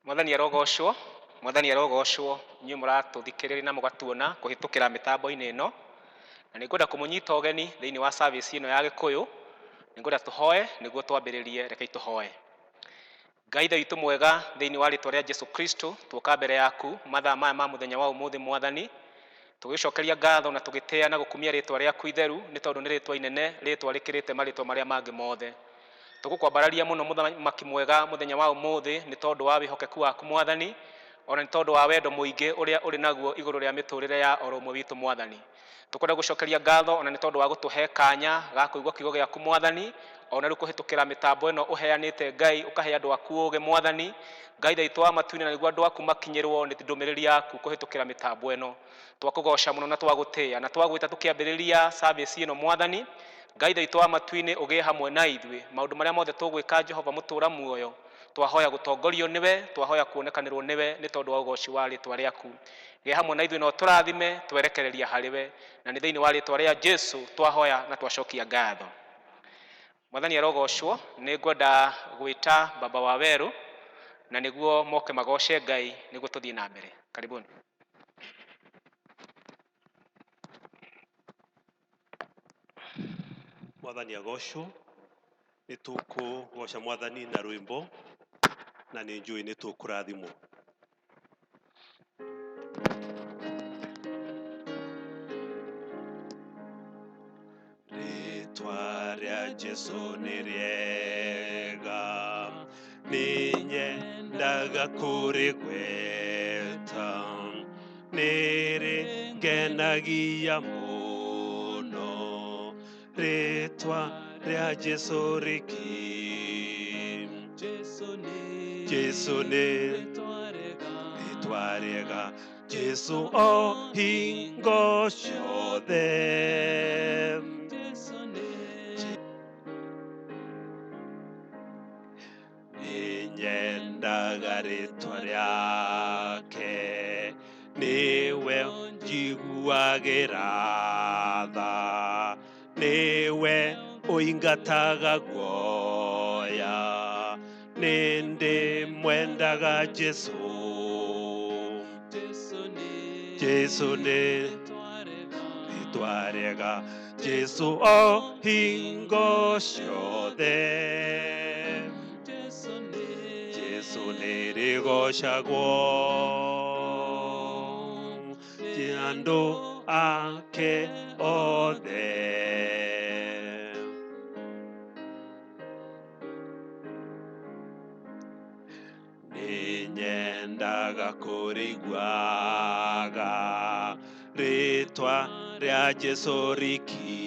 Mwathani arogocwo, Mwathani arogocwo, inyuĩ mũratũthikĩrĩria na mũgatuona kũhĩtũkĩra mĩtambo-inĩ ĩno. Na nĩ ngwenda kũmũnyita ũgeni thĩinĩ wa service ĩno ya Gĩkũyũ. Nĩ ngwenda tũhoe nĩguo twambĩrĩrie, rekei tũhoe. Ngai Ithe witũ mwega, thĩinĩ wa rĩtwa rĩa Jesu Kristo, tuoka mbere yaku mathaa maya ma mũthenya wa ũmũthĩ Mwathani, tũgĩcokeria ngatho na tũgĩtĩa na gũkumia rĩtwa rĩaku itheru, nĩ tondũ nĩ rĩtwa inene, rĩtwa rĩkĩrĩte marĩtwa marĩa mangĩ mothe. Tũgũkwambararia mũno Mũthamaki mwega mũthenya wa ũmũthĩ nĩ tondũ wa wĩhokeku waku Mwathani, ona nĩ tondũ wa wendo mũingĩ ũrĩa ũrĩ naguo igũrũ rĩa mĩtũrĩre ya oro ũmwe witũ Mwathani. Tũkwenda gũcokeria ngatho ona nĩ tondũ wa gũtũhe kanya ga kũigua kiugo gĩaku Mwathani, ona rĩu kũhĩtũkĩra mĩtambo ĩno ũheanĩte Ngai, ũkahe andũ aku ũgĩ Mwathani. Ngai Ithe witũ wa matu-inĩ, na nĩguo andũ aku makinyĩrwo nĩ ndũmĩrĩri yaku kũhĩtũkĩra mĩtambo ĩno. Twakũgoca mũno na twagũtĩĩa na twagwĩta tũkĩambĩrĩria service ĩno Mwathani. Ngai Ithe witũ wa matu-inĩ ũgĩe hamwe na ithuĩ maũndũ marĩa mothe tũgwĩka Jehova mũtũra muoyo. Twahoya gũtongorio nĩwe, twahoya kuonekanĩrwo nĩwe nĩ tondũ wa ũgoci wa rĩtwa rĩaku. Gĩa hamwe na ithuĩ na ũtũrathime, twerekereria harĩ we. Na nĩ thĩinĩ wa rĩtwa rĩa Jesu twahoya na twacokia ngatho. Mwathani arogocwo. Nĩ ngwenda gwĩta Baba wa Werũ na nĩguo moke magoce Ngai nĩguo tũthiĩ na mbere. Karibuni. Mwathani agocwo. Nĩ tũkũgoca Mwathani na rwĩmbo na nĩ njũĩ nĩ tũkũrathimwo. Rĩtwa rĩa Jesu nĩ rĩega, nĩ nyendaga kũrĩgweta, nĩ rĩngenagia mũno, rĩtwa rĩa Jesu rĩki. Jesu nĩ rĩtwa rĩega, Jesu o hingo ciothe. Nĩnyendaga rĩtwa rĩake, nĩwe njiguagĩra tha, nĩwe ũingataga guoya, nĩndĩmwendaga Jesu. Jesu nĩ rĩtwa rĩega, Jesu o hingo ciothe. Jesu nĩ rĩgocagwo nĩ andũ ake othe. Nĩnyendaga kũrĩiguaga rĩtwa rĩa Jesu riki,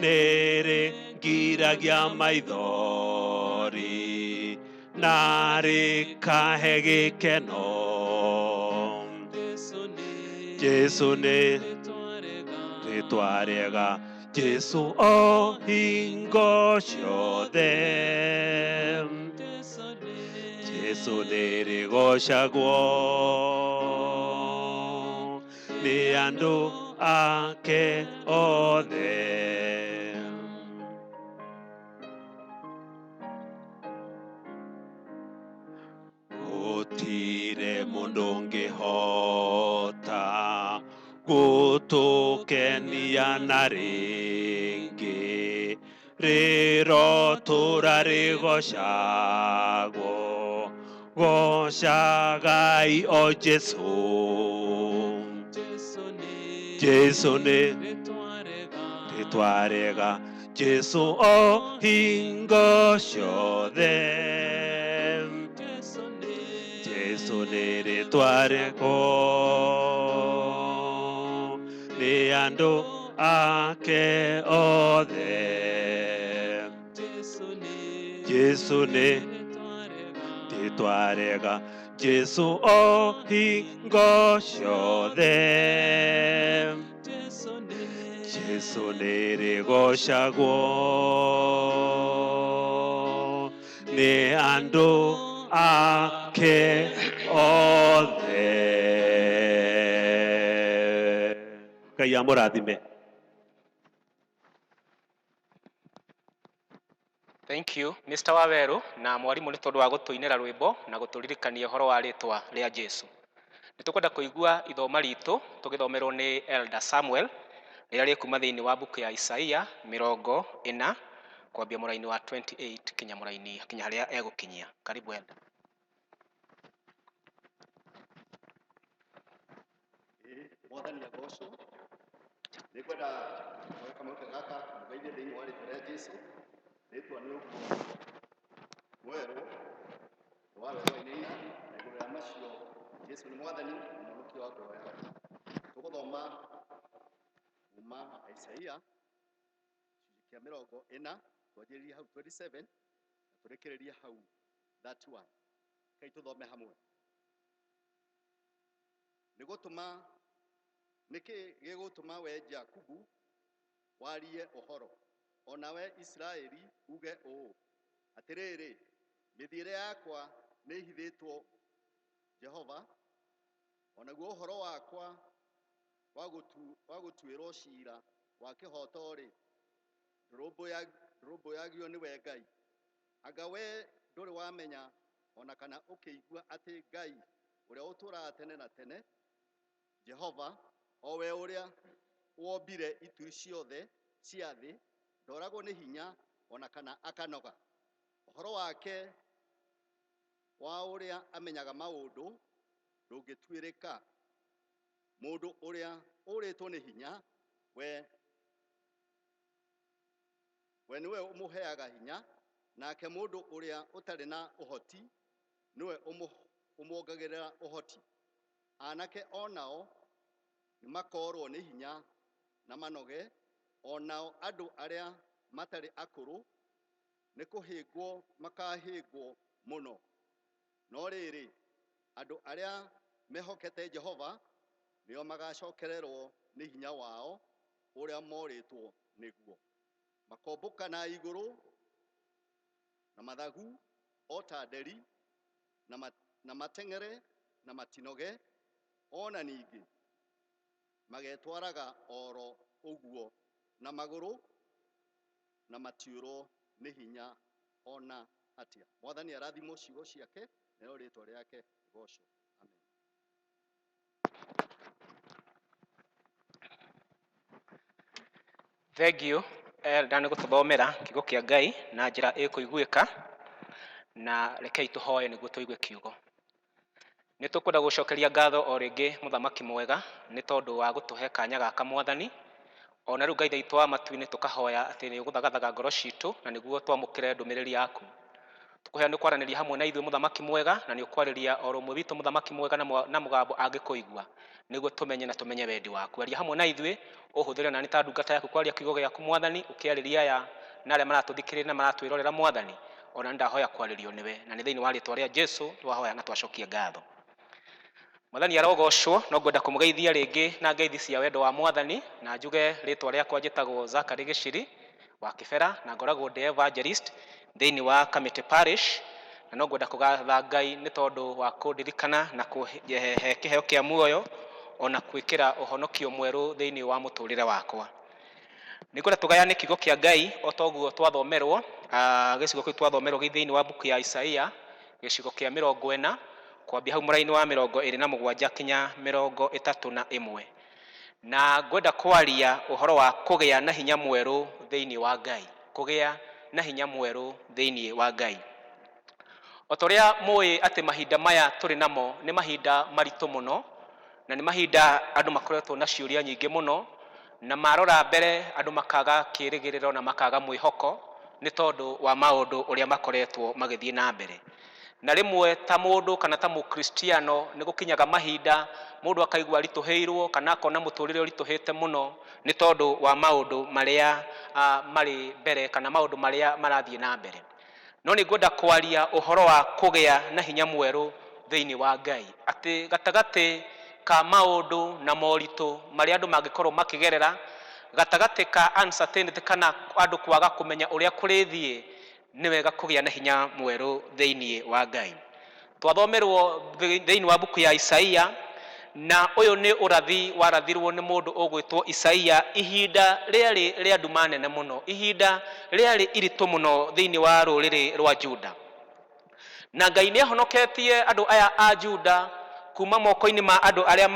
nĩrĩngiragia maithori na rĩkahe gĩkeno. Jesu nĩ rĩtwa rĩega, Jesu o hingo ciothe. Jesu nĩ rĩgocagwo nĩ andũ ake othe. Gũtirĩ mũndũ ũngĩhota gũtũkenia na rĩngĩ, rĩrotũra rĩgocagwo, gocagai o Jesu. Jesu nĩ rĩtwa rĩega, Jesu o hingo ciothe. Jesu nĩ rĩtwa rĩega nĩ andũ ake othe. Jesu nĩ rĩtwa rĩega, Jesu o hingo ciothe. Jesu nĩ rĩgocagwo nĩ andũ ake othe. Ngai amũrathime. Thank you Mr. Waweru na mwarimũ nĩ tondũ wa gũtũinĩra rwĩmbo na gũtũririkania ũhoro wa rĩtwa rĩa Jesu. Nĩ tũkwenda kũigua ithoma ritũ tũgĩthomerwo nĩ Elder Samuel rĩrĩa rĩkuma thĩinĩ wa mbuku ya Isaia 40 kwambia mũraini wa 28 kinya mũraini kinya harĩa egũkinyia. Karibu Elder. Ĩĩ, Mwathani agocwo. Nĩ ngwenda kuoya kamweke gaka mũgeithie thĩinĩ wa rĩtwa rĩa Jesu. Rĩtwa nĩ ũguo mwerũ wa werũ wainaina na igũrũ rĩa macio Jesu nĩ Mwathani na mũhonokia wa ngoro yakwa. Tũgũthoma kuma Isaia gĩcunjĩ kĩa 40, twanjĩrĩrie hau 27 na tũrĩkĩrĩrie hau 31. Rekei tũthome hamwe. Nĩ gũtũma nĩkĩ gĩgũtũma we Jakubu warie ũhoro, o nawe Isiraeli uge ũũ, atĩrĩrĩ, mĩthiĩre yakwa nĩĩhithĩtwo Jehova, o naguo ũhoro wakwa wa gũtuĩrwo cira wa kĩhooto-rĩ, ndũrũmbũyagio nĩwe Ngai. Anga wee ndũrĩ wamenya o na kana ũkĩigua atĩ Ngai ũrĩa ũtũũraga tene na tene, Jehova, o we ũrĩa wombire ituri ciothe cia thĩ, ndoragwo nĩ hinya o na kana akanoga. Ũhoro wake wa ũrĩa amenyaga maũndũ ndũngĩtuĩrĩka. Mũndũ ũrĩa ũrĩtwo nĩ hinya, we we nĩwe ũmũheaga hinya, nake mũndũ ũrĩa ũtarĩ na ũhoti nĩwe ũmuongagĩrĩra ũhoti. Anake o nao nĩmakoorwo nĩ hinya na manoge, o nao andũ arĩa matarĩ akũrũ nĩ kũhĩngwo makahĩngwo mũno. No rĩrĩ, andũ arĩa mehokete Jehova nĩo magacokererwo nĩ hinya wao ũrĩa morĩtwo nĩguo. Makombũka na igũrũ na mathagu o ta nderi, na mateng'ere na matinoge, o na ningĩ magetwaraga oro ũguo na magũrũ na matiũrwo nĩ hinya o na atĩa. Mwathani arathimwo ciugo ciake, narĩo rĩtwa rĩake rĩgocwo. Amen. Thank you Elder nĩ gũtũthomera kiugo kĩa Ngai na njĩra ĩkũiguĩka, na rekei tũhoe nĩguo tũigue kiugo. Nĩ tũkwenda gũcokeria ngatho o rĩngĩ mũthamaki mwega nĩ tondũ wa gũtũhe kanya gaka Mwathani. Ona rĩu Ngai witũ wa matu-inĩ tũkahoya atĩ nĩ ũgũthagathaga ngoro citũ na nĩguo twamũkĩre ndũmĩrĩri yaku. Tũkũhoya nĩ ũkwaranĩria hamwe na ithuĩ mũthamaki mwega, na nĩ ũkwarĩria o ũmwe witũ mũthamaki mwega na mũgambo angĩkũigua, nĩguo tũmenye na tũmenye wendi waku. Aria hamwe na ithuĩ, ũhũthĩre nani ta ndungata yaku kwaria kiugo gĩaku Mwathani, ũkĩarĩria aya na arĩa maratũthikĩrĩria na maratwĩrorera Mwathani. Ona nĩ ndahoya kwarĩrio nĩwe, na nĩ thĩinĩ wa rĩtwa rĩa Jesu twahoya na twacokia ngatho. Mwathani arogocwo. No ngwenda kũmũgeithia rĩngĩ na ngeithi cia wendo wa Mwathani, na njuge rĩtwa rĩakwa njĩtagwo Zachary Gĩciri wa Kĩbera, na ngoragwo ndĩ evangelist thĩinĩ wa Kamĩtĩ Parish, na no ngwenda kũgatha Ngai nĩ tondũ wa kũndirikana na kũhe kĩheo kĩa muoyo ona gwĩkĩra ũhonokio mwerũ thĩinĩ wa mũtũrĩre wakwa. Nĩ ngwenda tũgayane kiugo kĩa Ngai o ta ũguo twathomerwo, gĩcigo kĩu twathomerwo gĩ thĩinĩ wa mbuku ya Isaia gĩcigo kĩa 40 kwambia hau mũraini wa 27 kinya 31. Na ngwenda kwaria ũhoro wa kũgĩa na hinya mwerũ thĩinĩ wa Ngai, kũgĩa na hinya mwerũ thĩinĩ wa Ngai. O ta ũrĩa mũĩ atĩ mahinda maya tũrĩ namo nĩ mahinda maritũ mũno, na nĩ mahinda andũ makoretwo na ciũria nyingĩ mũno, na marora mbere andũ makaga kĩĩrĩgĩrĩro na makaga mwĩhoko nĩ tondũ wa maũndũ ũrĩa makoretwo magĩthiĩ na mbere. Na rĩmwe ta mũndũ kana ta mũkristiano nĩ gũkinyaga mahinda mũndũ akaigua aritũhĩirwo kana akona mũtũrĩre ũritũhĩte mũno nĩ tondũ wa maũndũ marĩa marĩ mbere kana maũndũ marĩa marathiĩ na mbere. No nĩ ngwenda kwaria ũhoro wa kũgĩa na hinya mwerũ thĩinĩ wa Ngai, atĩ gatagatĩ ka maũndũ na moritũ marĩa andũ mangĩkorwo makĩgerera, gatagatĩ ka uncertainty kana andũ kwaga kũmenya ũrĩa kũrĩthiĩ, nĩ wega kũgĩa na hinya mwerũ thĩinĩ wa Ngai. Twathomerwo thĩinĩ wa mbuku ya Isaia Na ũyũ nĩ ũrathi warathirwo nĩ mũndũ ũgwĩtwo Isaia ihinda rĩarĩ rĩa nduma nene mũno, ihinda rĩarĩ iritũ mũno thĩinĩ wa rũrĩrĩ rwa Juda. Na Ngai nĩ ahonoketie andũ aya a Juda kuma moko-inĩ ma andũ arĩa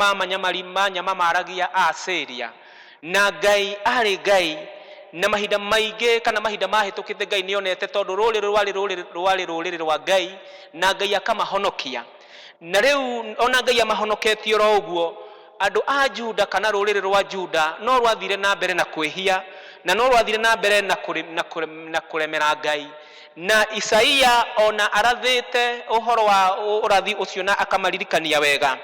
manyamamaragia a Asiria. Na Ngai arĩ Ngai, na mahinda maingĩ kana mahinda mahĩtũkĩte Ngai nĩ onete tondũ rũrĩrĩ rwarĩ rũrĩrĩ rwarĩ rũrĩrĩ rwa Ngai, na Ngai akamahonokia. Na rĩu ona Ngai amahonoketie oro ũguo, andũ a Juda kana rũrĩrĩ rwa Juda no rwathire na mbere na kwĩhia, na no rwathire na mbere na na kũremera Ngai. Na Isaia ona arathĩte ũhoro wa ũrathi ũcio na akamaririkania wega.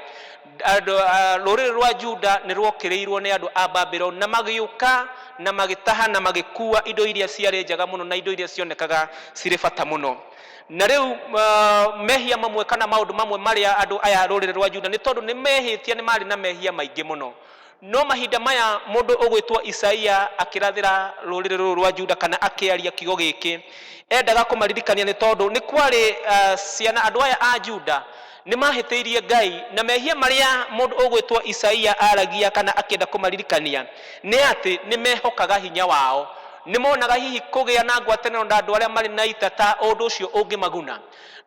Andũ rũrĩrĩ rwa Juda nĩ rwokĩrĩirwo nĩ andũ a Babuloni na magĩũka na magĩtaha na magĩkua indo iria ciarĩ njega mũno na indo iria cionekaga cirĩ bata mũno. Na rĩu mehia mamwe kana maũndũ mamwe marĩa andũ aya rũrĩrĩ rwa Juda nĩ tondũ nĩ mehĩtie, nĩ marĩ na mehia maingĩ mũno. No mahinda maya mũndũ ũgwĩtwo Isaia akĩrathĩra rũrĩrĩ rũrũ rwa Juda kana akĩaria kiugo gĩkĩ, endaga kũmaririkania nĩ tondũ nĩ kwarĩ ciana andũ aya a Juda nĩ mahĩtĩirie Ngai, na mehia marĩa mũndũ ũgwĩtwo Isaia aragia kana akĩenda kũmaririkania nĩ atĩ nĩ mehokaga hinya wao, nĩ monaga hihi kũgĩa na ngwatanĩro na andũ arĩa marĩ na ita ta ũndũ ũcio ũngĩmaguna.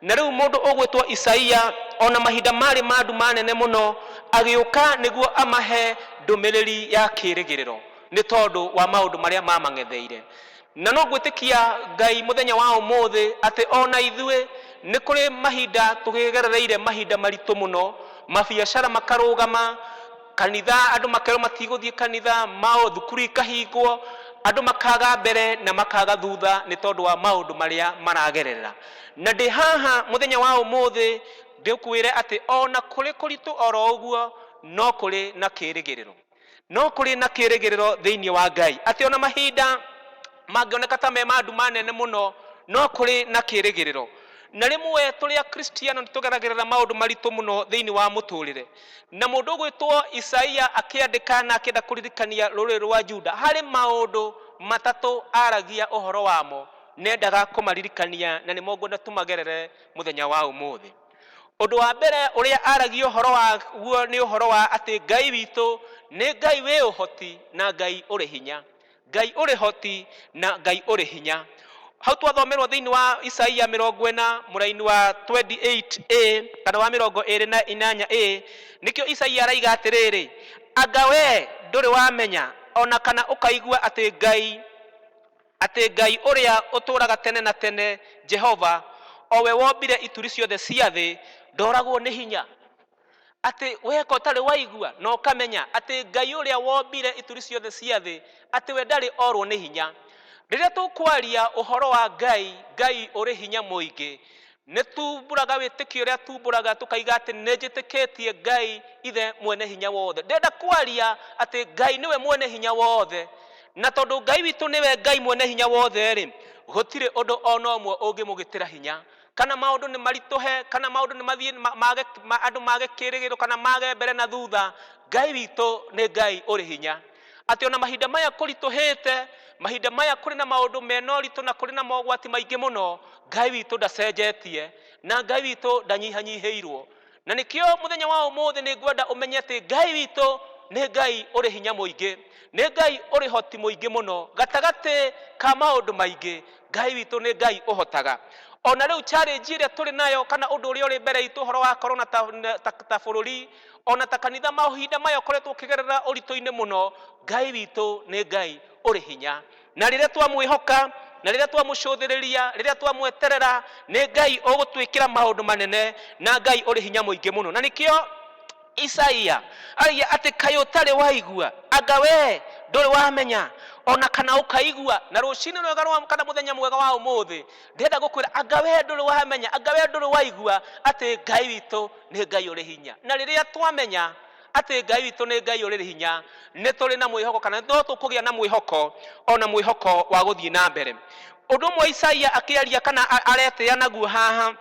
Na rĩu mũndũ ũgwĩtwo Isaia ona mahinda marĩ ma nduma nene mũno agĩũka nĩguo amahe ndũmĩrĩri ya kĩĩrĩgĩrĩro nĩ tondũ wa maũndũ marĩa mamang'etheire. Na no ngwĩtĩkia Ngai mũthenya wa ũmũthĩ atĩ ona ithuĩ nĩ kũrĩ mahinda tũkĩgerereire mahinda maritũ mũno, mabiacara makarũgama, kanitha andũ makerwo matigũthiĩ kanitha, mao thukuru ikahingwo, andũ makaga mbere na makaga thutha nĩ tondũ wa maũndũ marĩa maragerera. Na ndĩ haha mũthenya wa ũmũthĩ ndĩkwĩre atĩ ona kũrĩ kũritũ oro ũguo no kũrĩ na kĩĩrĩgĩrĩro, no kũrĩ na kĩĩrĩgĩrĩro thĩinĩ wa Ngai, atĩ ona mahinda mangĩoneka ta me ma nduma nene mũno no kũrĩ na kĩĩrĩgĩrĩro. Na rĩmwe tũrĩ Akristiano nĩ tũgeragĩrĩra maũndũ maritũ mũno thĩinĩ wa mũtũrĩre. Na mũndũ ũgwĩtwo Isaia akĩandĩka na akĩenda kũririkania rũrĩrĩ rwa Juda harĩ maũndũ matatũ aragia ũhoro wamo, nendaga kũmaririkania na nĩmo ngwenda tũmagerere mũthenya wa ũmũthĩ. Ũndũ wa mbere ũrĩa aragia ũhoro waguo nĩ ũhoro wa atĩ Ngai witũ nĩ Ngai wĩ ũhoti na Ngai ũrĩ hinya. Ngai ũrĩ hoti na Ngai ũrĩ hinya. Hau twathomerwo thĩinĩ wa Isaia 40 mũraini wa 28a kana wa 28a, nĩkĩo Isaia araiga atĩrĩrĩ, anga we ndũrĩ wamenya ona kana ũkaigua atĩ Ngai, atĩ Ngai ũrĩa ũtũũraga tene na tene, Jehova, o we wombire ituri ciothe cia thĩ, ndoragwo nĩ hinya. Atĩ weka ũtarĩ waigua na ũkamenya atĩ Ngai ũrĩa wombire ituri ciothe cia thĩ, atĩ we ndarĩ orwo nĩ hinya. Rĩrĩa tũkwaria ũhoro wa Ngai, Ngai ũrĩ hinya mũingĩ, nĩ tumbũraga wĩtĩkio ũrĩa tumbũraga tũkaiga atĩ nĩ njĩtĩkĩtie Ngai ithe mwene hinya wothe. Ndĩrenda kwaria atĩ Ngai nĩwe mwene hinya wothe, na tondũ Ngai witũ nĩwe Ngai mwene hinya wothe rĩ, gũtirĩ ũndũ ona ũmwe ũngĩmũgitĩra hinya. Kana maũndũ nĩ maritũhe, kana maũndũ nĩ mathiĩ mage, andũ mage kĩĩrĩgĩrĩro kana mage mbere na thutha, Ngai witũ nĩ Ngai ũrĩ hinya. Atĩ ona mahinda maya kũritũhĩte, mahinda maya kũrĩ na maũndũ mena ũritũ na kũrĩ na mogwati maingĩ mũno, Ngai witũ ndacenjetie na Ngai witũ ndanyihanyihĩirwo. Na nĩkĩo mũthenya wa ũmũthĩ nĩ ngwenda ũmenye atĩ Ngai witũ nĩ Ngai ũrĩ hinya mũingĩ, nĩ Ngai ũrĩ hoti mũingĩ mũno. Gatagatĩ ka maũndũ maingĩ, Ngai witũ nĩ Ngai ũhotaga. Ona rĩu challenge ĩrĩa tũrĩ nayo kana ũndũ ũrĩa ũrĩ mbere itũ ũhoro wa corona ta bũrũri, ona ta kanitha, mahinda maya ũkoretwo ũkĩgerera ũritũ-inĩ mũno, Ngai witũ nĩ Ngai ũrĩ hinya. Na rĩrĩa twamwĩhoka, na rĩrĩa twamũcũthĩrĩria, rĩrĩa twamweterera, nĩ Ngai ũgũtwĩkĩra maũndũ manene na Ngai ũrĩ hinya mũingĩ mũno. Na nĩkĩo Isaia araiga atĩ kaĩ ũtarĩ waigua, anga we ndũrĩ wamenya ona kana ũkaigua. Na rũcinĩ rwega rwa kana mũthenya mwega wa ũmũthĩ, ndĩrenda gũkwĩra anga we ndũrĩ wamenya, anga we ndũrĩ waigua atĩ Ngai witũ nĩ Ngai ũrĩ hinya. Na rĩrĩa twamenya atĩ Ngai witũ nĩ Ngai ũrĩ hinya, nĩ tũrĩ na mwĩhoko kana no tũkũgĩa na mwĩhoko ona mwĩhoko wa gũthiĩ na mbere. Ũndũ ũmwe Isaia akĩaria kana aretĩĩa naguo haha,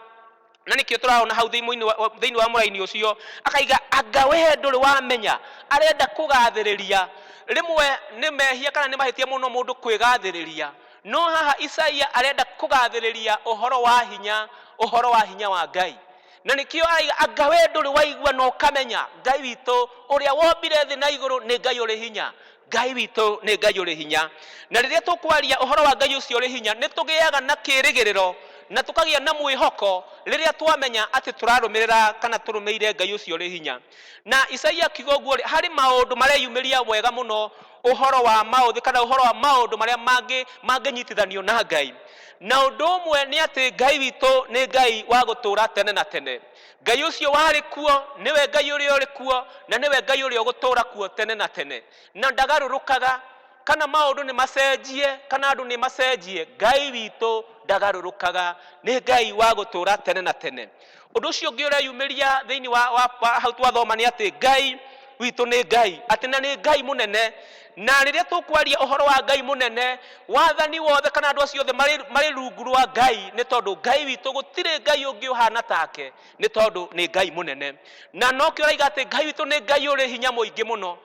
na nĩkĩo tũraona hau thĩinĩ wa mũraini ũcio, akaiga anga we ndũrĩ wamenya. Arenda kũgathĩrĩria. Rĩmwe nĩ mehia kana nĩ mahĩtia mũno mũndũ kwĩgathĩrĩria, no haha Isaia arenda kũgathĩrĩria ũhoro wa hinya, ũhoro wa hinya wa Ngai. Na nĩkĩo araiga anga we ndũrĩ waigua na ũkamenya Ngai witũ ũrĩa wombire thĩ na igũrũ nĩ Ngai ũrĩ hinya. Ngai witũ nĩ Ngai ũrĩ hinya. Na rĩrĩa tũkwaria ũhoro wa Ngai ũcio ũrĩ hinya, nĩ tũgĩaga na kĩĩrĩgĩrĩro na tũkagĩa na mwĩhoko rĩrĩa twamenya atĩ tũrarũmĩrĩra kana tũrũmĩire Ngai ũcio ũrĩ hinya. Na Isaia akiuga ũguo rĩ, harĩ maũndũ mareyumĩria wega mũno ũhoro wa maũthĩ kana ũhoro wa maũndũ marĩa mangĩ mangĩnyitithanio na Ngai. Na ũndũ ũmwe nĩ atĩ Ngai witũ nĩ Ngai wa gũtũũra tene na tene. Ngai ũcio warĩ kuo nĩwe Ngai ũrĩa ũrĩ kuo na nĩwe Ngai ũrĩa ũgũtũũra kuo tene na tene. Na ndagarũrũkaga kana maũndũ nĩ macenjie kana andũ nĩ macenjie, Ngai witũ ndagarũrũkaga, nĩ Ngai wa gũtũũra tene na tene. Ũndũ ũcio ũngĩ ũreyumĩria thĩinĩ wa hau twathoma nĩ atĩ Ngai witũ nĩ Ngai, atĩ na nĩ Ngai mũnene. Na rĩrĩa tũkwaria ũhoro wa Ngai mũnene, wathani wothe kana andũ acio othe marĩ rungu rwa Ngai, nĩ tondũ Ngai witũ gũtirĩ Ngai ũngĩ ũhana take, nĩ tondũ nĩ Ngai mũnene. Na nokĩo ũraiga atĩ Ngai witũ nĩ Ngai ũrĩ hinya mũingĩ mũno.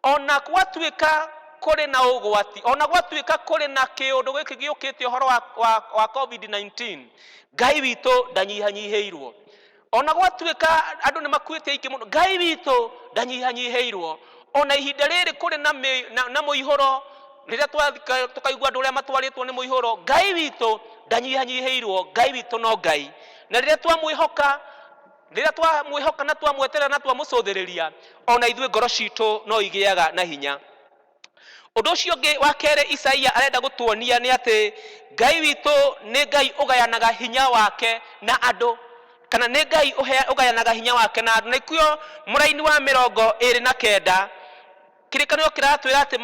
Ona gwatuĩka kũrĩ na ũgwati, ona gwatuĩka kũrĩ na kĩũndũ gĩkĩ gĩũkĩte ũhoro wa COVID-19, Ngai witũ ndanyihanyihĩirwo. Ona gwatuĩka andũ nĩ makuĩte aingĩ mũno, Ngai witũ ndanyihanyihĩirwo. Ona ihinda rĩrĩ kũrĩ na mũihũro, rĩrĩa twathika tũkaigua andũ ũrĩa matwarĩtwo nĩ mũihũro, Ngai witũ ndanyihanyihĩirwo. Ngai witũ no Ngai. Na rĩrĩa twamwĩhoka, rĩrĩa twamwĩhoka na twamweterera na twamũcũthĩrĩria, ona ithuĩ ngoro citũ no igĩaga na hinya. Ũndũ ũcio ũngĩ wa kerĩ Isaia arenda gũtuonia nĩ atĩ Ngai witũ nĩ Ngai ũgayanaga hinya wake na andũ, kana nĩ Ngai ũgayanaga hinya wake na andũ. Na ikuo mũraini wa 29 kĩrĩkanĩro kĩratwĩra atĩ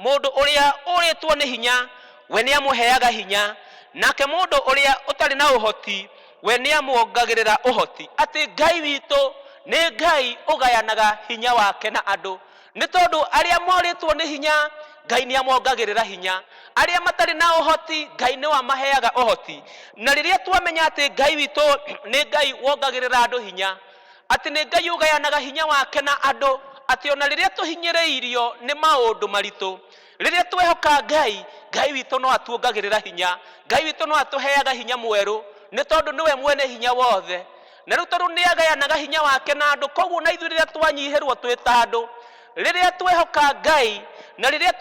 mũndũ ũrĩa ũrĩtwo nĩ hinya we nĩ amũheaga hinya, nake mũndũ ũrĩa ũtarĩ na ũhoti we nĩ amuongagĩrĩra ũhoti. Atĩ Ngai witũ nĩ Ngai ũgayanaga hinya wake na andũ, nĩ tondũ arĩa morĩtwo nĩ hinya Ngai nĩ amongagĩrĩra hinya, arĩa matarĩ na ũhoti Ngai nĩ wamaheaga ũhoti. Na rĩrĩa twamenya atĩ Ngai witũ nĩ Ngai wongagĩrĩra andũ hinya, atĩ nĩ Ngai ũgayanaga hinya wake na andũ, atĩ ona rĩrĩa tũhinyĩrĩirio nĩ maũndũ maritũ, rĩrĩa twehoka Ngai, Ngai witũ no atuongagĩrĩra hinya, Ngai witũ no atũheaga hinya mwerũ, nĩ tondũ nĩwe mwene hinya wothe. Na rĩu tondũ nĩ agayanaga hinya wake na andũ, koguo na ithuĩ rĩrĩa twanyihĩrwo twĩ ta andũ, rĩrĩa twehoka Ngai na rĩrĩa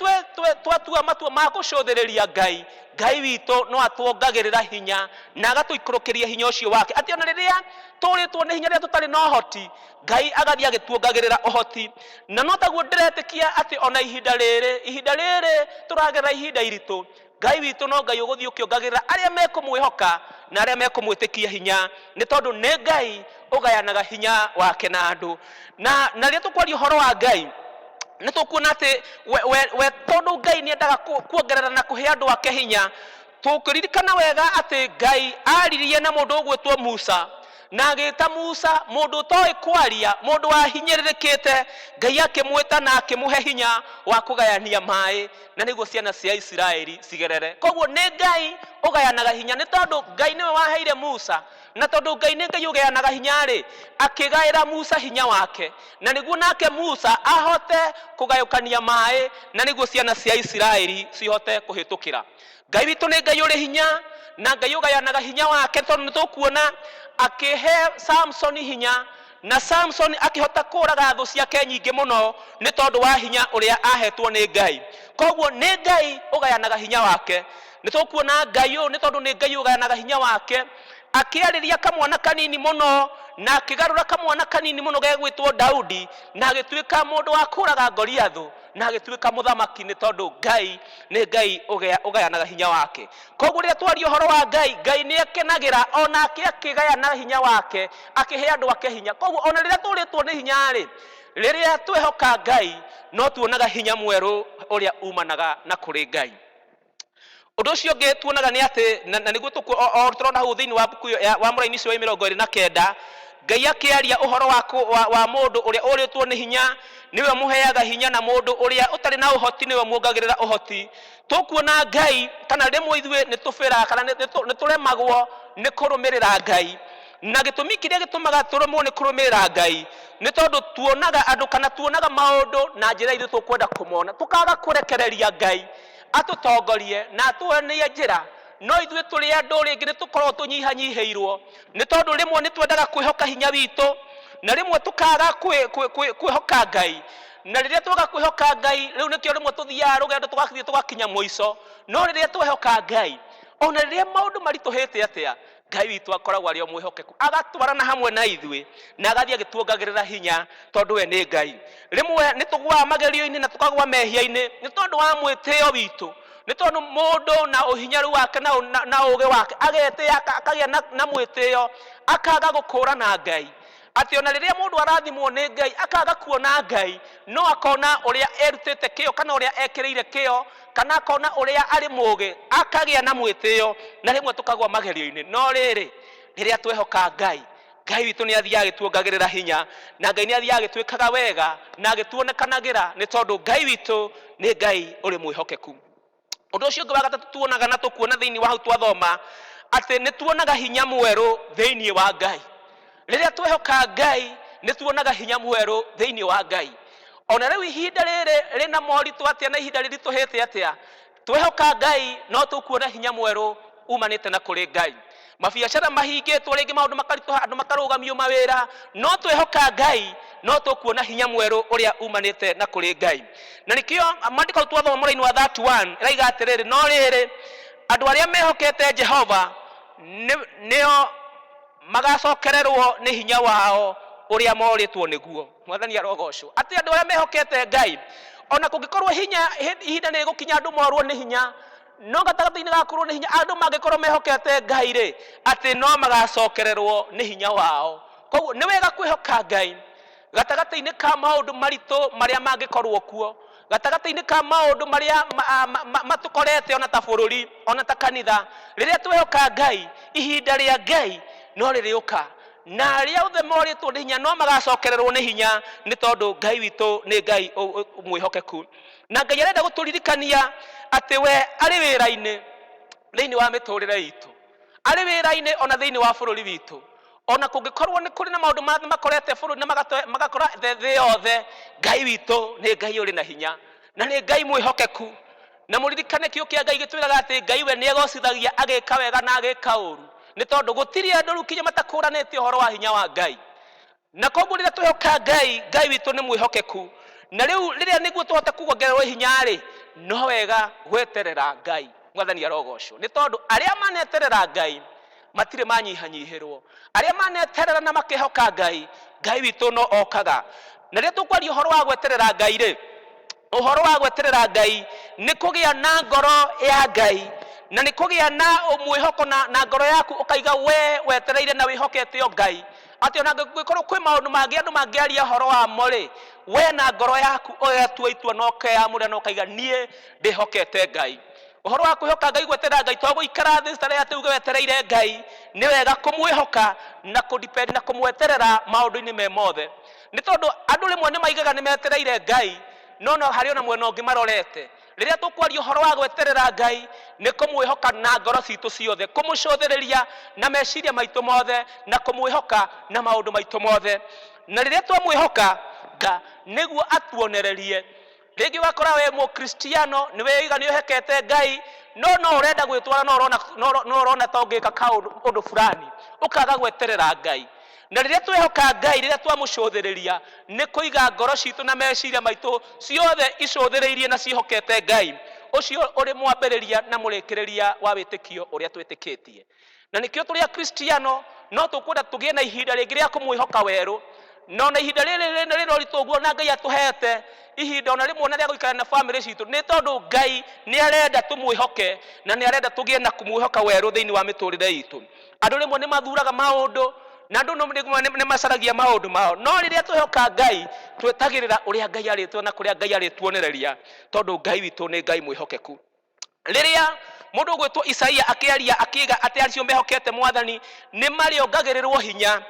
twatua matua ma gũcũthĩrĩria Ngai, Ngai witũ no atuongagĩrĩra hinya na agatũikũrũkĩria hinya ũcio wake. Atĩ ona rĩrĩa tũrĩtwo nĩ hinya, rĩrĩa tũtarĩ na ũhoti, Ngai agathiĩ agĩtuongagĩrĩra ũhoti. Na no taguo ndĩretĩkia atĩ ona ihinda rĩrĩ, ihinda rĩrĩ tũragerera ihinda iritũ, Ngai witũ no Ngai ũgũthiĩ ũkĩongagĩrĩra arĩa mekũmwĩhoka na arĩa mekũmwĩtĩkia hinya, nĩ tondũ nĩ Ngai ũgayanaga hinya wake na andũ. Na rĩrĩa tũkwaria ũhoro wa Ngai, nĩ tũkuona atĩ we tondũ Ngai nĩ endaga kuongerera na kũhe andũ ake hinya, tũkĩririkana wega atĩ Ngai aririe na mũndũ ũgwĩtwo Musa, na agĩta Musa mũndũ ũtoĩ kwaria, mũndũ wahinyĩrĩrĩkĩte, Ngai akĩmwĩta na akĩmũhe hinya wa kũgayania maĩ na nĩguo ciana cia Isiraeli cigerere. Koguo nĩ Ngai ũgayanaga hinya, nĩ tondũ Ngai nĩwe waheire Musa, na tondũ Ngai nĩ Ngai ũgayanaga hinya rĩ, akĩgaĩra Musa hinya wake, na nĩguo nake Musa ahote kũgayũkania maĩ na nĩguo ciana cia Isiraeli cihote kũhĩtũkĩra. Ngai witũ nĩ Ngai ũrĩ hinya na Ngai ũgayanaga hinya wake, tondũ nĩ tũkuona akĩhe Samsoni hinya, na Samsoni akĩhota kũũraga thũ ciake nyingĩ mũno nĩ tondũ wa hinya ũrĩa ahetwo nĩ Ngai. Koguo nĩ Ngai ũgayanaga hinya wake. Nĩ tũkuona Ngai ũyũ nĩ tondũ nĩ Ngai ũgayanaga hinya wake, akĩarĩria kamwana kanini mũno na akĩgarũra kamwana kanini mũno gegwĩtwo Daudi, na agĩtuĩka mũndũ wa kũũraga Goliathũ, na agĩtuĩka mũthamaki, nĩ tondũ Ngai nĩ Ngai ũgayanaga hinya wake. Koguo rĩrĩa twaria ũhoro wa Ngai, Ngai nĩ akenagĩra onake akĩgayana hinya wake, akĩhe andũ ake hinya. Koguo ona rĩrĩa tũrĩtwo nĩ hinya rĩ, rĩrĩa twehoka Ngai no tuonaga hinya mwerũ ũrĩa umanaga na kũrĩ Ngai. Ũndũ ũcio ũngĩ tuonaga nĩ atĩ, na nĩguo o tũrona hau thĩinĩ wa mbuku ĩyo wa mũraini ũcio wa 29, Ngai akĩaria ũhoro wa mũndũ ũrĩa ũrĩtwo nĩ hinya, nĩwe ũmũheaga hinya, na mũndũ ũrĩa ũtarĩ na ũhoti nĩwe ũmuongagĩrĩra ũhoti. Tũkuona Ngai, kana rĩmwe ithuĩ nĩ tũbĩraga, kana nĩ tũremagwo nĩ kũrũmĩrĩra Ngai. Na gĩtũmi kĩrĩa gĩtũmaga tũremwo nĩ kũrũmĩrĩra Ngai nĩ tondũ tuonaga andũ kana tuonaga maũndũ na njĩra ithuĩ tũkwenda kũmona, tũkaga kũrekereria Ngai atũtongorie na atuonie njĩra. No ithuĩ tũrĩ andũ rĩngĩ nĩ tũkoragwo tũnyihanyihĩirwo, nĩ tondũ rĩmwe nĩ twendaga kwĩhoka hinya witũ, na rĩmwe tũkaga kwĩhoka Ngai. Na rĩrĩa twaga kwĩhoka Ngai, rĩu nĩkĩo rĩmwe tũthiaga rũgendo tũgathiĩ tũgakinya mũico. No rĩrĩa twehoka Ngai, ona rĩrĩa maũndũ maritũhĩte atĩa, Ngai witũ akoragwo arĩ o mwĩhokeku, agatwarana hamwe na ithuĩ na agathiĩ agĩtuongagĩrĩra hinya, tondũ we nĩ Ngai. Rĩmwe nĩ tũgũaga magerio-inĩ na tũkagũa mehia-inĩ nĩ tondũ wa mwĩtĩo witũ, nĩ tondũ mũndũ na ũhinyaru wake na ũũgĩ wake agetĩa, akagĩa na mwĩtĩo, akaga gũkũrana Ngai. Atĩ ona rĩrĩa mũndũ arathimwo nĩ Ngai, akaga kuona Ngai, no akona ũrĩa erutĩte kĩo kana ũrĩa ekĩrĩire kĩo, kana akona ũrĩa arĩ mũũgĩ, akagĩa na mwĩtĩo, na rĩmwe tũkagwa magerio-inĩ. No rĩrĩ, rĩrĩa twehoka Ngai, Ngai witũ nĩ athiaga agĩtuongagĩrĩra hinya, na Ngai nĩ athiaga agĩtwĩkaga wega na agĩtuonekanagĩra, nĩ tondũ Ngai witũ nĩ Ngai ũrĩ mwĩhokeku. Ũndũ ũcio ũngĩ wa gatatũ tuonaga na tũkuona thĩinĩ wa hau twathoma, atĩ nĩ tuonaga hinya mwerũ thĩinĩ wa Ngai. Rĩrĩa twehoka Ngai, nĩ tuonaga hinya mwerũ thĩinĩ wa Ngai. Ona rĩu ihinda rĩrĩ rĩna moritũ atĩa na ihinda rĩritũhĩte atĩa, twehoka Ngai no tũkuona hinya mwerũ umanĩte na kũrĩ Ngai. Mabiacara mahingĩtwo, rĩngĩ maũndũ makaritũha, andũ makarũgamio mawĩra, no twehoka Ngai no tũkuona hinya mwerũ ũrĩa umanĩte na kũrĩ Ngai. Na nĩkĩo maandĩko hau twathoma mũraini wa 31 ĩraiga atĩrĩrĩ, no rĩrĩ, andũ arĩa mehokete Jehova nĩo magacokererwo nĩ hinya wao ũrĩa morĩtwo nĩguo. Mwathani arogocwo. Atĩ andũ arĩa mehokete Ngai, ona kũngĩkorwo hinya, ihinda nĩ rĩgũkinya andũ morwo nĩ hinya, no gatagatĩ-inĩ ga kũrwo nĩ hinya, andũ mangĩkorwo mehokete Ngai rĩ, atĩ no magacokererwo nĩ hinya wao. Koguo nĩ wega kwĩhoka Ngai gatagatĩ-inĩ ka maũndũ maritũ marĩa mangĩkorwo kuo, gatagatĩ-inĩ ka maũndũ marĩa matũkorete ona ta bũrũri, ona ta kanitha. Rĩrĩa twehoka Ngai, ihinda rĩa Ngai no rĩrĩũka, na arĩa othe morĩtwo nĩ hinya no magacokererwo nĩ hinya, nĩ tondũ Ngai witũ nĩ Ngai mwĩhokeku. Na Ngai arenda gũtũririkania atĩ we arĩ wĩra-inĩ thĩinĩ wa mĩtũrĩre itũ, arĩ wĩra-inĩ ona thĩinĩ wa bũrũri witũ. Ona kũngĩkorwo nĩ kũrĩ na maũndũ makorete bũrũri na magakora thĩ yothe, Ngai witũ nĩ Ngai ũrĩ na hinya na nĩ Ngai mwĩhokeku. Na mũririkane kiugo kĩa Ngai gĩtwĩraga atĩ Ngai we nĩegocithagia agĩka wega na agĩka ũru, nĩ tondũ gũtirĩ andũ rĩu kinya matakũranĩte ũhoro wa hinya wa Ngai. Na koguo rĩrĩa twehoka Ngai, Ngai witũ nĩ mwĩhokeku. Na rĩu rĩrĩa nĩguo tũhote kuongererwo hinya-rĩ, no wega gweterera Ngai. Mwathani arogocwo, nĩ tondũ arĩa maneterera Ngai matirĩ manyihanyihĩrwo. Arĩa maneterera na makehoka Ngai, Ngai witũ no okaga. Na rĩrĩa tũkwaria ũhoro wa gweterera Ngai-rĩ, ũhoro wa gweterera Ngai nĩ kũgĩa na ngoro ya Ngai, na nĩ kũgĩa na mwĩhoko na ngoro yaku ũkaiga we wetereire na wĩhokete o Ngai, atĩ ona angĩkorwo kwĩ maũndũ mangĩ andũ mangĩaria ũhoro wamo rĩ, we na ngoro yaku ũgatua itua na ũkeyamũrĩra na ũkaiga niĩ ndĩhokete Ngai. Ũhoro wa kwĩhoka Ngai, gweterera Ngai, to gũikara thĩ starehe atĩ uge wetereire Ngai. Nĩ wega kũmwĩhoka na kũ-depend na kũmweterera maũndũ-inĩ me mothe, nĩ tondũ andũ rĩmwe nĩ maigaga nĩ metereire Ngai, no no harĩ ona mwena ũngĩ marorete. Rĩrĩa tũkwaria ũhoro wa gweterera Ngai, nĩ kũmwĩhoka na ngoro citũ ciothe, kũmũcũthĩrĩria na meciria maitũ mothe, na kũmwĩhoka na maũndũ maitũ mothe. Na rĩrĩa twamwĩhoka, nĩguo atuonererie. Rĩngĩ ũgakora we Mũkristiano nĩ weiga nĩ ũhekete Ngai, no no ũrenda gwĩtwara, no ũrona ta ũngĩka kaũndũ ũndũ fulani, ũkaga gweterera Ngai. Na rĩrĩa twehoka Ngai, rĩrĩa twamũcũthĩrĩria, nĩ kũiga ngoro citũ na meciria maitũ ciothe icũthĩrĩirie na ciĩhokete Ngai, ũcio ũrĩ mwambĩrĩria na mũrĩkĩrĩria wa wĩtĩkio ũrĩa twĩtĩkĩtie. Na nĩkĩo tũrĩ Akristiano no tũkwenda tũgĩe na ihinda rĩngĩ rĩa kũmwĩhoka werũ. Na ona ihinda rĩrĩ rĩna ũritũ ũguo, na Ngai atũhete ihinda ona rĩmwe ona rĩa gũikara na bamĩrĩ citũ, nĩ tondũ Ngai nĩ arenda tũmwĩhoke na nĩ arenda tũgĩe na kũmwĩhoka werũ thĩinĩ wa mĩtũrĩre itũ. Andũ rĩmwe nĩ mathuraga maũndũ, na andũ rĩmwe nĩ macaragia maũndũ mao, no rĩrĩa twehoka Ngai, twetagĩrĩra ũrĩa Ngai arĩtwĩra na kũrĩa Ngai arĩtuonereria, tondũ Ngai witũ nĩ Ngai mwĩhokeku. Rĩrĩa mũndũ ũgwĩtwo Isaia akĩaria akiuga atĩ acio mehokete Mwathani nĩ marĩongagĩrĩrwo hinya,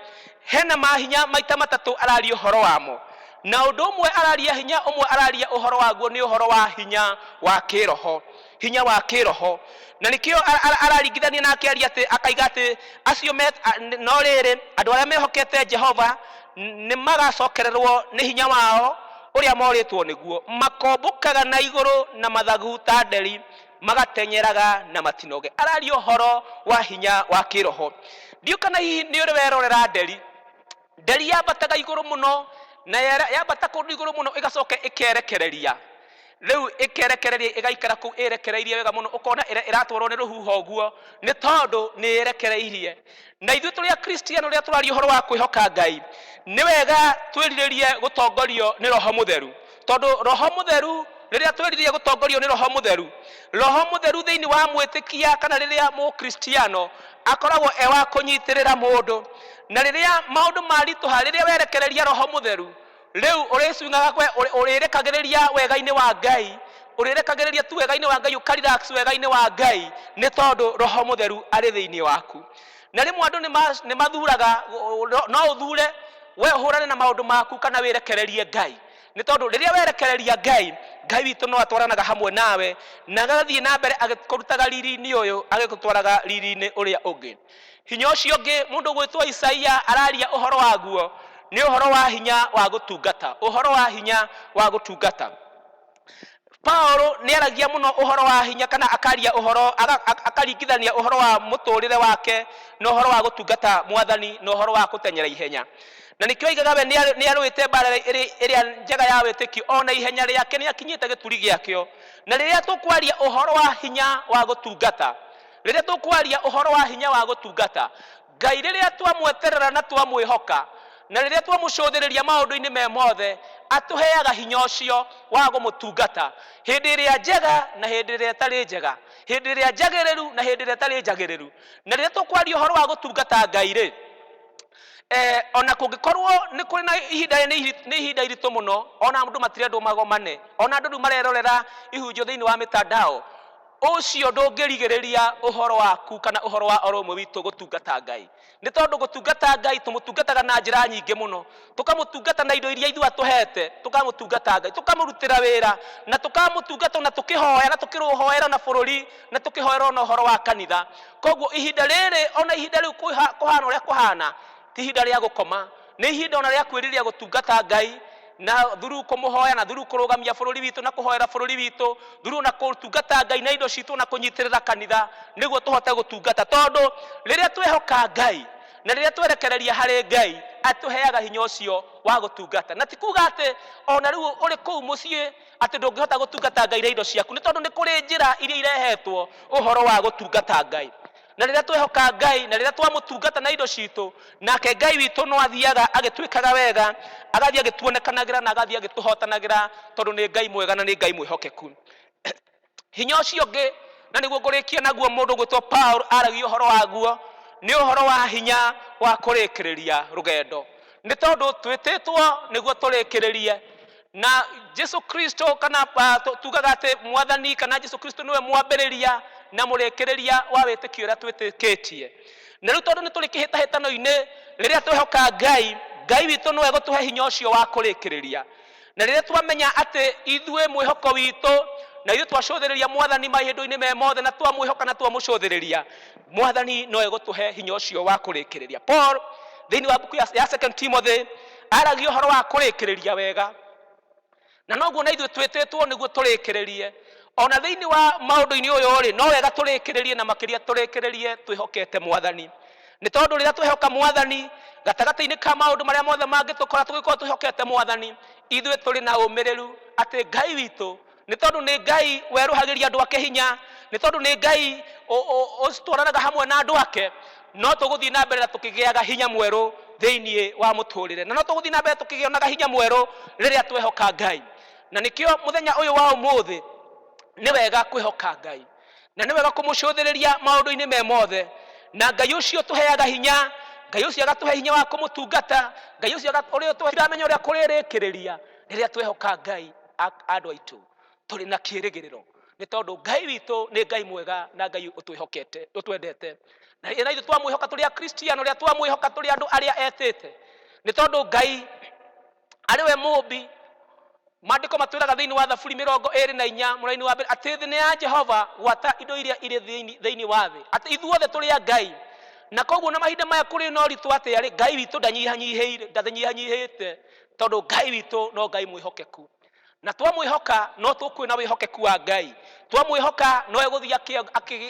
hena mahinya maita matatũ araria ũhoro wamo. Na ũndũ ũmwe araria, hinya ũmwe araria ũhoro waguo nĩ ũhoro wa hinya wa kĩroho, hinya wa kĩroho. Na nĩkĩo araringithania na akĩaria atĩ, akaiga atĩ acio me, no rĩrĩ, andũ arĩa mehokete Jehova nĩ magacokererwo nĩ hinya wao ũrĩa morĩtwo nĩguo. Makombũkaga na igũrũ na mathagu ta nderi, Magatenyeraga na matinoge. Araria ũhoro wa hinya wa kĩroho. Ndiũ kana hihi nĩ ũrĩ werorera nderi. Nderi yambataga igũrũ mũno, na yambata kũndũ igũrũ mũno ĩgacoka ĩkerekereria. Rĩu ĩkerekereria ĩgaikara kũu ĩrekereirie wega mũno, ũkona ĩratwarwo nĩ rũhuho ũguo, nĩ tondũ nĩ ĩrekereirie. Na ithuĩ tũrĩ Akristiano, rĩrĩa tũraria ũhoro wa kwĩhoka Ngai, nĩ wega twĩrirĩrie gũtongorio nĩ Roho Mũtheru, tondũ Roho Mũtheru, rĩrĩa twĩrirĩria gũtongorio nĩ Roho Mũtheru, Roho Mũtheru thĩinĩ wa mwĩtĩkia kana rĩrĩa Mũkristiano akoragwo e wa kũnyitĩrĩra mũndũ. Na rĩrĩa maũndũ maritũha, rĩrĩa werekereria Roho Mũtheru, rĩu ũrĩcungaga kwe, ũrĩrekagĩrĩria wega-inĩ wa Ngai, ũrĩrekagĩrĩria tu wega-inĩ wa Ngai, ũkarelax wega-inĩ wa Ngai, nĩ tondũ Roho Mũtheru arĩ thĩinĩ waku. Na rĩmwe andũ nĩ mathuraga, no ũthure we ũhũrane na maũndũ maku kana wĩrekererie Ngai, nĩ tondũ rĩrĩa werekereria Ngai, Ngai witũ no atwaranaga hamwe nawe na agathiĩ na mbere agĩkũrutaga riri-inĩ ũyũ agĩgũtwaraga riri-inĩ ũrĩa ũngĩ. Hinya ũcio ũngĩ mũndũ ũgwĩtwo Isaia araria ũhoro waguo nĩ ũhoro wa hinya wa gũtungata, ũhoro wa hinya wa gũtungata. Paulo nĩ aragia mũno ũhoro wa hinya, kana akaria ũhoro, akaringithania ũhoro wa mũtũrĩre wake na ũhoro wa gũtungata Mwathani na ũhoro wa gũteng'era ihenya. Na nĩkĩo oigaga we nĩ arũĩte mbara ĩrĩa njega ya wĩtĩkio, ona ihenya rĩake nĩ akinyĩte gĩturi gĩakĩo. Na rĩrĩa tũkwaria ũhoro wa hinya wa gũtungata, rĩrĩa tũkwaria ũhoro wa hinya wa gũtungata Ngai, rĩrĩa twamweterera na twamwĩhoka, na rĩrĩa twamũcũthĩrĩria maũndũ-inĩ me mothe, atũheaga hinya ũcio wa kũmũtungata hĩndĩ ĩrĩa njega na hĩndĩ ĩrĩa ĩtarĩ njega, hĩndĩ ĩrĩa njagĩrĩru na hĩndĩ ĩrĩa ĩtarĩ njagĩrĩru. Na rĩrĩa tũkwaria ũhoro wa gũtungata Ngai rĩ, ona kũngĩkorwo nĩ kũrĩ na ihinda, nĩ ihinda iritũ mũno, ona andũ matirendwo magomane, ona andũ rĩu marerorera ihunjio thĩinĩ wa mĩtandao, ũcio ndũngĩrigĩrĩria ũhoro waku kana ũhoro wa oro ũmwe witũ gũtungata Ngai, nĩ tondũ gũtungata Ngai tũmũtungataga na njĩra nyingĩ mũno. Tũkamũtungata na indo iria ithuĩ atũhete, tũkamũtungata Ngai, tũkamũrutĩra wĩra, na tũkamũtungata na tũkĩhoya, na tũkĩrũhoera na bũrũri, na tũkĩhoera ona ũhoro wa kanitha. Koguo ihinda rĩrĩ, ona ihinda rĩu kũhana ũrĩa kũhana, ti ihinda rĩa gũkoma, nĩ ihinda ona rĩa kwĩrirĩria gũtungata Ngai na thuru kũmũhoya, na thuru kũrũgamia bũrũri witũ na kũhoera bũrũri witũ, thuru na kũtungata Ngai na indo citũ na kũnyitĩrĩra kanitha nĩguo tũhote gũtungata. Tondũ rĩrĩa twehoka Ngai na rĩrĩa twerekereria harĩ Ngai, atũheaga hinya ũcio wa gũtungata. Na ti kuga atĩ ona rĩu ũrĩ kũu mũciĩ atĩ ndũngĩhota gũtungata Ngai na indo ciaku, nĩ tondũ nĩ kũrĩ njĩra iria irehetwo ũhoro wa gũtungata Ngai. Na rĩrĩa twehoka Ngai na rĩrĩa twamũtungata na indo citũ, nake Ngai witũ no athiaga agĩtwĩkaga wega, agathiĩ agĩtuonekanagĩra na agathiĩ agĩtũhotanagĩra, tondũ nĩ Ngai mwega na nĩ Ngai mwĩhokeku. Hinya ũcio ũngĩ, na nĩguo ngũrĩkia naguo, mũndũ ũgwĩtwo Paul aragia ũhoro waguo, nĩ ũhoro wa hinya wa kũrĩkĩrĩria rũgendo, nĩ tondũ twĩtĩtwo nĩguo tũrĩkĩrĩrie na Jesu Kristo, kana tugaga atĩ Mwathani kana Jesu Kristo nĩwe mwambĩrĩria na mũrĩkĩrĩria wa wĩtĩkio ũrĩa twĩtĩkĩtie. Na rĩu tondũ nĩ tũrĩ kĩhĩtahĩtano-inĩ, rĩrĩa twehoka Ngai, Ngai witũ nĩwe gũtũhe hinya ũcio wa kũrĩkĩrĩria. Na rĩrĩa twamenya atĩ ithuĩ mwĩhoko witũ na ithuĩ twacũthĩrĩria Mwathani mahinda-inĩ me mothe, na twamwĩhoka na twamũcũthĩrĩria, Mwathani no egũtũhe hinya ũcio wa kũrĩkĩrĩria. Paul thĩinĩ wa mbuku ya Second Timothy aragia ũhoro wa kũrĩkĩrĩria wega, na noguo na ithuĩ twĩtĩtwo nĩguo tũrĩkĩrĩrie ona thĩinĩ wa maũndũ-inĩ ũyũ rĩ, no wega tũrĩkĩrĩrie, na makĩria tũrĩkĩrĩrie twĩhokete Mwathani, nĩ tondũ rĩrĩa twehoka Mwathani gatagatĩ-inĩ ka maũndũ marĩa mothe mangĩtũkora, tũgĩkorwo twĩhokete Mwathani, ithuĩ tũrĩ na ũmĩrĩru atĩ Ngai witũ, nĩ tondũ nĩ Ngai werũhagĩria andũ ake hinya, nĩ tondũ nĩ Ngai ũtwaranaga hamwe na andũ ake, no tũgũthiĩ na mbere na tũkĩgĩaga hinya mwerũ thĩinĩ wa mũtũrĩre, na no tũgũthiĩ na mbere tũkĩgĩonaga hinya mwerũ rĩrĩa twehoka Ngai. Na nĩkĩo mũthenya ũyũ wa ũmũthĩ nĩ wega kwĩhoka Ngai, na nĩ wega kũmũcũthĩrĩria maũndũ-inĩ me mothe, na Ngai ũcio tũheaga hinya, Ngai ũcio agatũhe hinya wa kũmũtungata, Ngai ũcio ũrĩa tũramenya ũrĩa kũrĩrĩkĩrĩria. Rĩrĩa twehoka Ngai, andũ aitũ, tũrĩ na kĩĩrĩgĩrĩro, nĩ tondũ Ngai witũ nĩ Ngai mwega na Ngai ũtwĩhokete, ũtwendete. Na ithuĩ twamwĩhoka tũrĩ Akristiano, rĩrĩa twamwĩhoka tũrĩ andũ arĩa etĩte, nĩ tondũ Ngai arĩ we mũmbi. Maandĩko matwĩraga thĩinĩ wa Thaburi 24 mũraini wa mbere atĩ thĩ nĩ ya Jehova, gwata indo iria irĩ thĩinĩ wa thĩ, atĩ ithuothe tũrĩ a Ngai. Na koguo na mahinda maya kũrĩ na ũritũ atĩa rĩ, Ngai witũ ndanyihanyihĩire, ndanyihanyihĩte, tondũ Ngai witũ no Ngai mwĩhokeku. Na twamwĩhoka no tũkuona wĩhokeku wa Ngai. Twamwĩhoka no egũthiĩ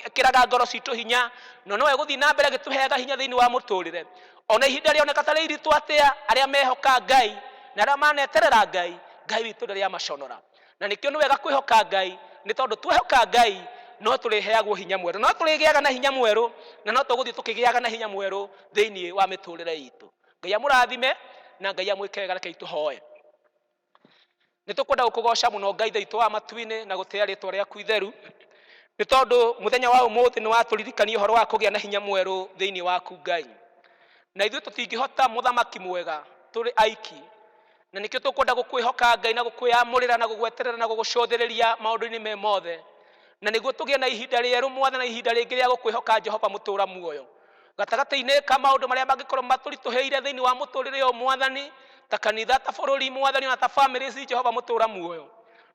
akĩraga ngoro citũ hinya, na no egũthiĩ na mbere agĩtũheaga hinya thĩinĩ wa mũtũrĩre. Ona ihinda rĩoneka ta rĩ iritũ atĩa, arĩa mehoka Ngai na arĩa maneterera Ngai, Ngai witũ ndarĩ amaconora. Na nĩkĩo nĩ wega kwĩhoka Ngai, nĩ tondũ twehoka Ngai no tũrĩheagwo hinya mwerũ, no tũrĩgĩaga na hinya mwerũ, na no tũgũthiĩ tũkĩgĩaga na hinya mwerũ thĩinĩ wa mĩtũrĩre itũ. Ngai amũrathime na Ngai amwĩke wega. Rekei tũhoe. Nĩ tũkwenda gũkũgoca mũno Ngai Ithe witũ wa matu-inĩ na gũtĩa rĩtwa rĩaku itheru, nĩ tondũ mũthenya wa ũmũthĩ nĩ watũririkania ũhoro wa kũgĩa na hinya mwerũ thĩinĩ waku Ngai. Na ithuĩ tũtingĩhota mũthamaki mwega tũrĩ aiki, na nĩkĩo tũkwenda gũkwĩhoka Ngai na gũkwĩyamũrĩra na gũgweterera na gũgũcũthĩrĩria maũndũ-inĩ me mothe, na nĩguo tũgĩe na ihinda rĩerũ Mwathani, na ihinda rĩngĩ rĩa gũkwĩhoka Jehova mũtũra muoyo gatagatĩ-inĩ ka maũndũ marĩa mangĩkorwo matũritũhĩire thĩinĩ wa mũtũrĩre ũyũ Mwathani, ta kanitha, ta bũrũri Mwathani, ona ta families. Jehova mũtũra muoyo,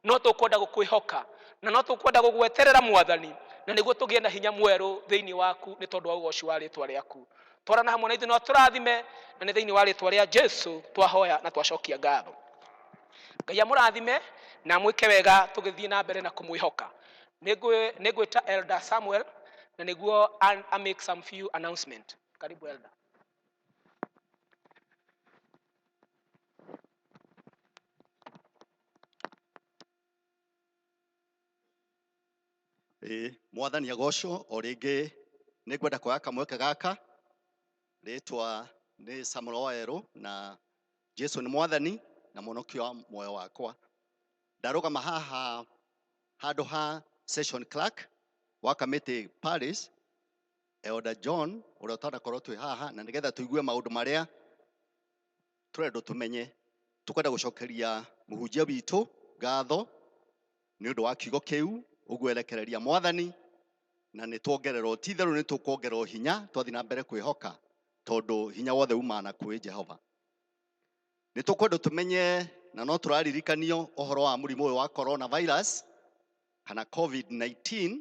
no tũkwenda gũkwĩhoka na no tũkwenda gũgweterera Mwathani, na nĩguo tũgĩe na hinya mwerũ thĩinĩ waku, nĩ tondũ wa ũgoci wa rĩtwa rĩaku. Twarana hamwe na ithuĩ no tũrathime, na nĩ thĩinĩ wa rĩtwa rĩa Jesu twahoya na twacokia ngatho. Ngai amũrathime na amwĩke wega tũgĩthiĩ na mbere na kũmwĩhoka. Nĩ ngwĩta Elder Samuel na nĩguo a make some few announcement. Karibu Elder. Ĩĩ, Mwathani agocwo. O rĩngĩ nĩ ngwenda kuoya kamweke gaka. Rĩtwa nĩ Samuel Wawerũ, na Jesu nĩ Mwathani na mũhonokio wa muoyo wakwa. Ndarũgama haha handũ ha session clerk wa Kamĩtĩ Parish, Elder John, ũrĩa ũtanakorwo twĩ haha, na nĩgetha tũigue maũndũ marĩa tũrendwo tũmenye. Tũkwenda gũcokeria mũhunjia witũ ngatho nĩ ũndũ wa kiugo kĩu ũguo erekereria Mwathani, na nĩ tuongererwo, ti itherũ nĩ tũkuongererwo hinya twathiĩ na mbere kwĩhoka, tondũ hinya wothe umaga na kwĩ Jehova. Nĩ tũkwenda tũmenye na no tũraririkanio ũhoro wa mũrimũ ũyũ wa coronavirus kana COVID-19,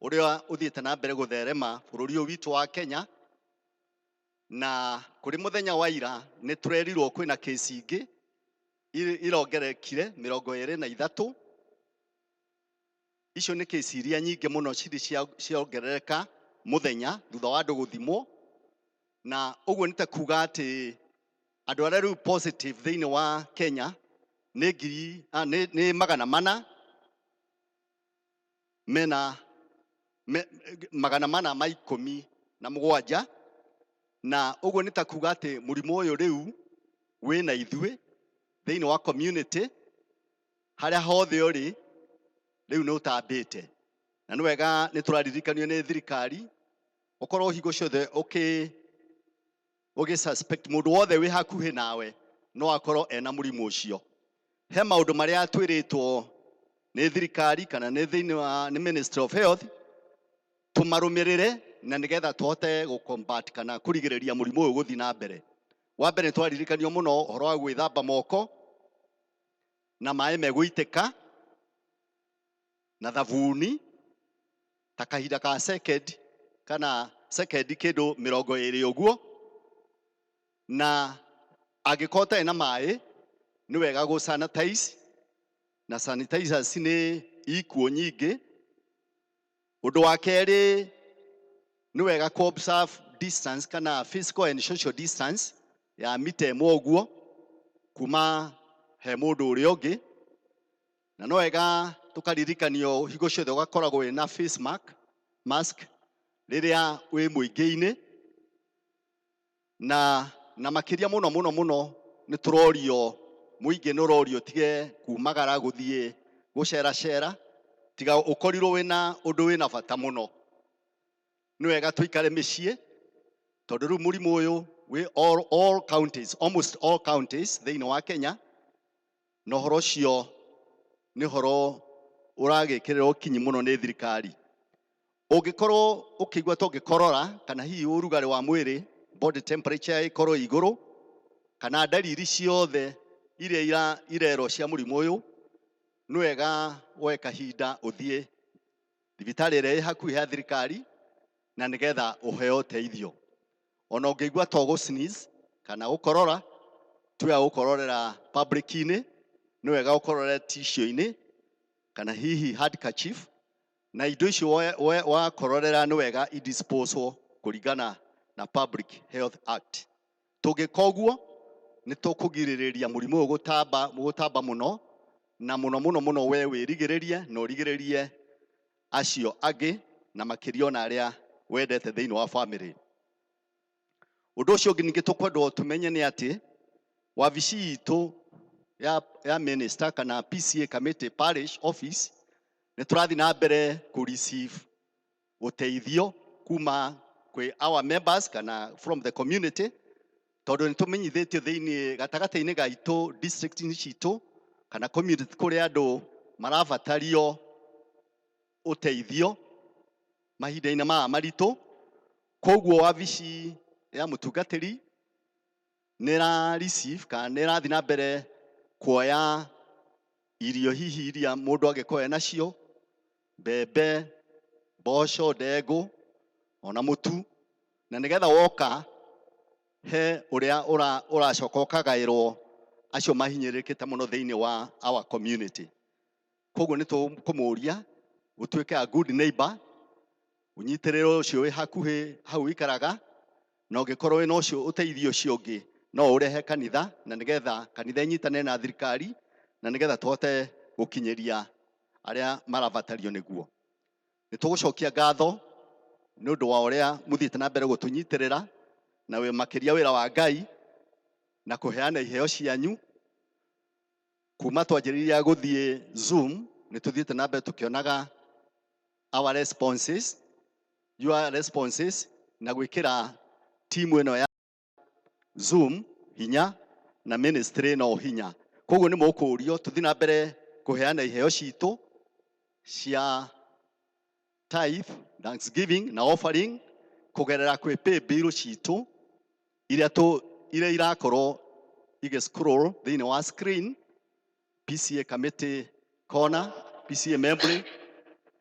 ũrĩa ũthiĩte na mbere gũtherema bũrũri ũyũ witũ wa Kenya. Na kũrĩ mũthenya wa ira nĩ tũrerirwo kwĩna kesi ingĩ irongerekire 23. Icio nĩ kesi iria nyingĩ mũno cirĩ ciongerereka mũthenya thutha wa andũ gũthimwo, na ũguo nĩ ta kuga atĩ andũ arĩa rĩu positive thĩinĩ wa Kenya nĩ ngiri nĩ 400 mena 417, na ũguo nĩ ta kuga atĩ mũrimũ ũyũ rĩu wĩna ithuĩ thĩinĩ wa community harĩa hothe ũrĩ, rĩu nĩ ũtambĩte. Na nĩ wega nĩ tũraririkanio nĩ thirikari ũkorwo hingo ciothe ũgĩ suspect mũndũ wothe wĩ hakuhĩ nawe no akorwo ena mũrimũ ũcio. He maũndũ marĩa twĩrĩtwo nĩ thirikari kana nĩ thĩinĩ wa nĩ Ministry of Health tũmarũmĩrĩre, na nĩgetha tũhote gũ-combat kana kũrigĩrĩria mũrimũ ũyũ gũthiĩ na mbere. Wa mbere, nĩ twaririkanio mũno ũhoro wa gwĩthamba moko na maĩ megũitĩka na thabuni ta kahinda ka second kana second kĩndũ 20 ũguo, na angĩkorwo ũtarĩ na maĩ nĩ wega gũ sanitize, na sanitizers nĩ ikuo nyingĩ. Ũndũ wa kerĩ, nĩ wega kũ observe distance kana physical and social distance ya mita 1 ũguo kuma he mũndũ ũrĩa ũngĩ, na no wega tũkaririkanio hingo ciothe ũgakoragwo wĩna face mask rĩrĩa wĩ mũingĩ-inĩ, na makĩria mũno mũno mũno nĩ tũrorio, mũingĩ nĩ ũrorio tige kumagara gũthiĩ gũceracera tiga ũkorirwo wĩna ũndũ wĩna bata mũno. Nĩ wega tũikare mĩciĩ, tondũ rĩu mũrimũ ũyũ wĩ all counties, almost all counties thĩinĩ wa Kenya, na ũhoro ũcio nĩ ũhoro ũragĩkĩrĩrwo kinyi mũno nĩ thirikari. Ũngĩkorwo ũkĩigua ta ũngĩkorora kana hihi ũrugarĩ wa mwĩrĩ, body temperature, ĩkorwo igũrũ, kana ndariri ciothe iria irerwo cia mũrimũ ũyũ, nĩ wega woe kahinda ũthiĩ thibitarĩ ĩrĩa ĩ hakuhĩ ya thirikari na nĩgetha ũheo ũteithio. Ona ũngĩigua ta ũgũ sneeze kana gũkorora, tiga gũkororera public-inĩ. Nĩ wega ũkorore tissue-inĩ kana hihi handkerchief, na indo icio wakororera nĩ wega idisposwo kũringana na Public Health Act. Tũngĩka ũguo nĩ tũkũgirĩrĩria mũrimũ ũyũ gũtamba gũtamba mũno na mũno mũno mũno. We wĩrigĩrĩrie na ũrigĩrĩrie acio angĩ, na makĩria ona arĩa wendete thĩinĩ wa family. Ũndũ ũcio ũngĩ ningĩ tũkwendwo tũmenye nĩ atĩ wabici itũ ya minister kana PCEA committee parish office nĩ tũrathiĩ na mbere kũ receive ũteithio kuma kwĩ our members kana from the community, tondũ nĩ tũmenyithĩtio thĩinĩ gatagatĩ-inĩ gaitũ, district-inĩ citũ kana community, kũrĩa andũ marabatario ũteithio mahinda-inĩ maya maritũ. Koguo wabici ya mũtungatĩri nĩ ĩra receive kana nĩ ĩrathiĩ na mbere kuoya irio hihi iria mũndũ angĩkorwo nacio, mbembe, mboco, ndengũ ona mũtu, na nĩgetha woka he ũrĩa ũracoka ũkagaĩrwo acio mahinyĩrĩrĩkĩte mũno thĩinĩ wa our community. Koguo nĩ tũkũmũria ũtuĩke a good neighbor, ũnyitĩrĩre ũcio wĩ hakuhĩ hau ũikaraga, na ũngĩkorwo wĩna ũcio ũteithio ũcio ũngĩ no ũrehe kanitha, na nĩgetha kanitha ĩnyitane na thirikari, na nĩgetha tũhote gũkinyĩria arĩa marabatario nĩguo. Nĩ tũgũcokia ngatho nĩ ũndũ wa ũrĩa mũthiĩte na mbere gũtũnyitĩrĩra na makĩria wĩra wa Ngai na kũheana iheo cianyu. Kuma twanjĩrĩria gũthiĩ Zoom, nĩ tũthiĩte na mbere tũkĩonaga our responses, your responses, na gwĩkĩra timu ĩno ya Zoom hinya na ministry ĩno hinya. Koguo nĩ mũkũrio tũthiĩ na mbere kũheana iheo citũ cia tithe, thanksgiving na offering kũgerera kwĩ paybill citũ iria irakorwo igĩ scroll thĩinĩ wa screen: PCEA Committee Corner, PCEA Membrane,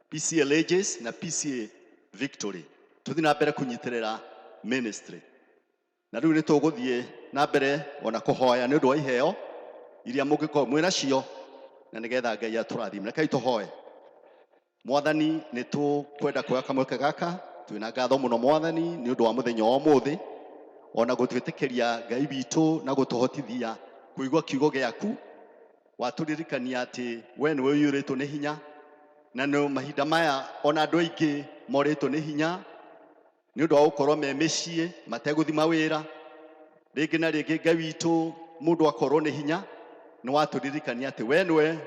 PCEA Lages na PCEA Victory. Tũthiĩ na mbere kũnyitĩrĩra ministry. Na rĩu nĩ tũgũthiĩ na mbere ona kũhoya nĩ ũndũ wa iheo iria mũngĩkorwo mwĩ nacio, na nĩgetha Ngai atũrathime. Rekei tũhoe. Mwathani, nĩ tũkwenda kuoya kamweke gaka twĩna ngatho mũno, Mwathani, nĩ ũndũ wa mũthenya wa ũmũthĩ, ona gũtwĩtĩkĩria, Ngai witũ, na gũtũhotithia kũigua kiugo gĩaku. Watũririkania atĩ we nĩwe ũiyũrĩtwo nĩ hinya, na nĩ mahinda maya ona andũ aingĩ morĩtwo nĩ hinya nĩ ũndũ wa gũkorwo me mĩciĩ mategũthiĩ mawĩra rĩngĩ na rĩngĩ. Ngai witũ, mũndũ akorwo nĩ hinya, nĩ watũririkania atĩ we nĩwe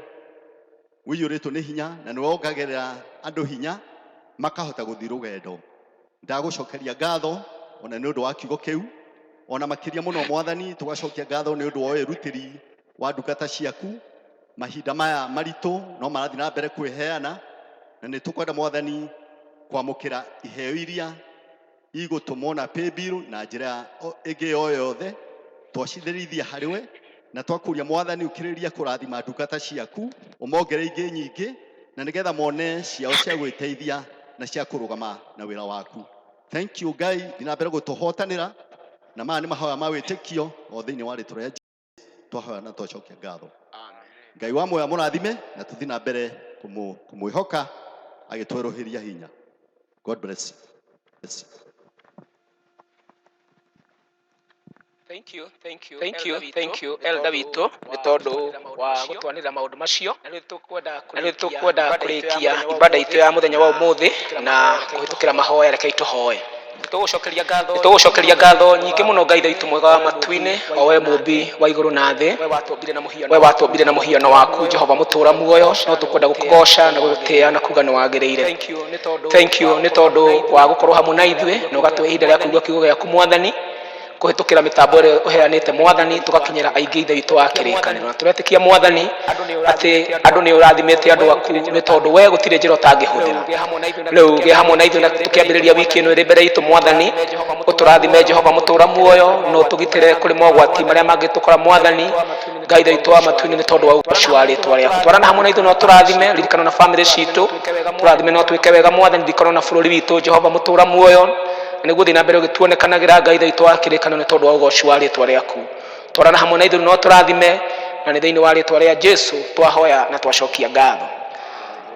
ũiyũrĩtwo nĩ hinya na nĩwe wongagĩrĩra andũ hinya makahota gũthiĩ rũgendo. Ndagũcokeria ngatho ona nĩ ũndũ wa kiugo kĩu, ona makĩria mũno, Mwathani, tũgacokia ngatho nĩ ũndũ wa wĩrutĩri wa ndungata ciaku mahinda maya maritũ no marathiĩ na mbere kwĩheana. Na nĩ tũkwenda, Mwathani, kwamũkĩra iheo iria igũtũmwo na paybill na njĩra ĩngĩ o yothe, twacithĩrithia harĩ we, na twakũria, Mwathani, ũkĩrĩria kũrathima ndungata ciaku, ũmongere ingĩ nyingĩ, na nĩgetha mone ciao cia gwĩteithia na cia kũrũgama na wĩra waku. Thank you, Ngai, thiĩ na mbere gũtũhotanĩra. Na maya nĩ mahoya ma wĩtĩkio o thĩinĩ wa rĩtwa rĩa Jesũ twahoya na twacokia ngatho. Ngai wa muoyo mũrathime, na tũthiĩ na mbere kũmwĩhoka agĩtwerũhĩria hinya. God bless you. Bless you. Thank you, thank you, thank you, thank you, elder witũ, nĩ tondũ wa gũtwanĩrĩra maũndũ macio. Na rĩu tũkwenda kũrĩkia ibada itũ ya mũthenya wa ũmũthĩ na kũhĩtũkĩra mahoya. Rekei tũhoe. Nĩtũgũcokeria ngatho nyingĩ mũno, Ngai witũ mwega wa matu-inĩ, o we mũmbi wa igũrũ na thĩ, we watũmbire na mũhiano waku, Jehova mũtũra muoyo. No tũkwenda gũkũgoca na gũgũtĩĩa na kuga nĩ wagĩrĩire. Thank you nĩ tondũ wa gũkorwo hamwe na ithuĩ na ũgatũhe ihinda rĩa kũigua kiugo gĩaku, Mwathani, kũhĩtũkĩra mĩtambo ĩrĩa ũheanĩte, Mwathani, tũgakinyĩra aingĩ, Ithe witũ wa kĩrĩkanĩro. Na tũretĩkia, Mwathani, atĩ andũ nĩ ũrathimĩte andũ aku, nĩ tondũ we gũtirĩ njĩra ũtangĩhũthĩra. Rĩu gĩa hamwe na ithuĩ na tũkĩambĩrĩria wiki ĩno ĩrĩ mbere itũ, Mwathani, ũtũrathime, Jehova mũtũra muoyo, na ũtũgitĩre kũrĩ mogwati marĩa mangĩtũkora, Mwathani Ngai Ithe witũ wa matu-inĩ, nĩ tondũ wa ũgoci wa rĩtwa rĩaku. Twarana hamwe na ithuĩ na ũtũrathime. Ririkana na bamĩrĩ citũ, tũrathime na ũtwĩke wega, Mwathani. Ririkana na bũrũri witũ, Jehova mũtũra muoyo, na nĩguo thiĩ na mbere ũgĩtuonekanagĩra, Ngai Ithe witũ wa kĩrĩkanĩro, nĩ tondũ wa ũgoci wa rĩtwa rĩaku. Twarana hamwe na ithuĩ na ũtũrathime. Na nĩ thĩinĩ wa rĩtwa rĩa Jesu twahoya na twacokia ngatho.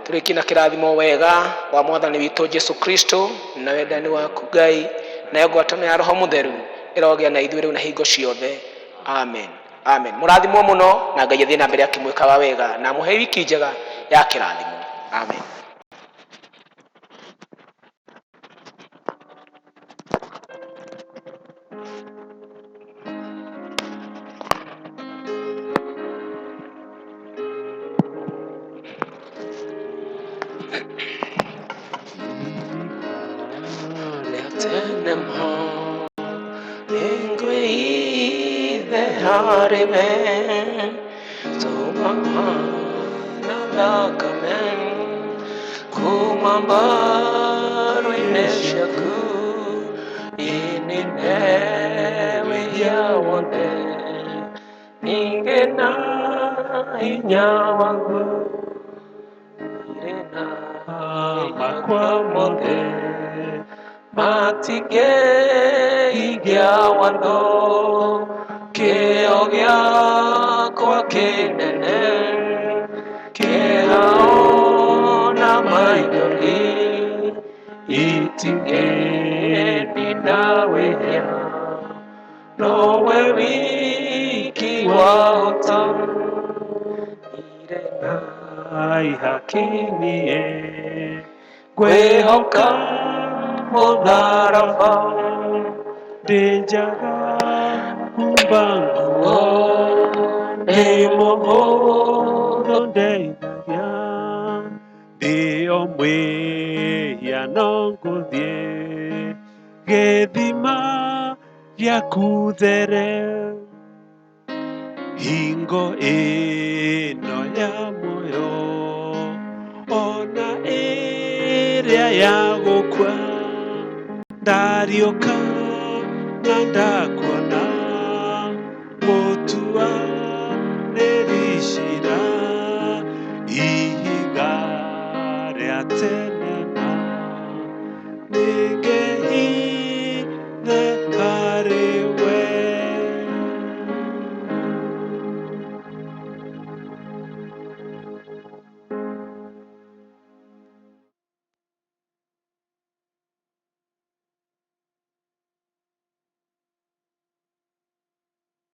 Tũrĩkie na kĩrathimo wega wa mwathani witũ Jesu Kristo, na wendani waku Ngai, nayo ngwatano ya Roho Mũtheru ĩrogĩa na ithuĩ rĩu na hingo ciothe. Amen, amen. Mũrathimwo mũno, na Ngai athiĩ na mbere akĩmwĩkaga wega na amũhe wiki njega ya kĩrathimo. Amen. Ngwĩhoka mũtharaba, ndĩnjaga kumba nguo, ndĩ mũhũthũ ndeithagia, ndĩ o mwĩhia no ngũthiĩ gĩthima gĩaku there. Hingo ĩno ya muoyo ona ĩrĩa ya gũkua, ndariũka na ndakuona, mũtuanĩri ciira.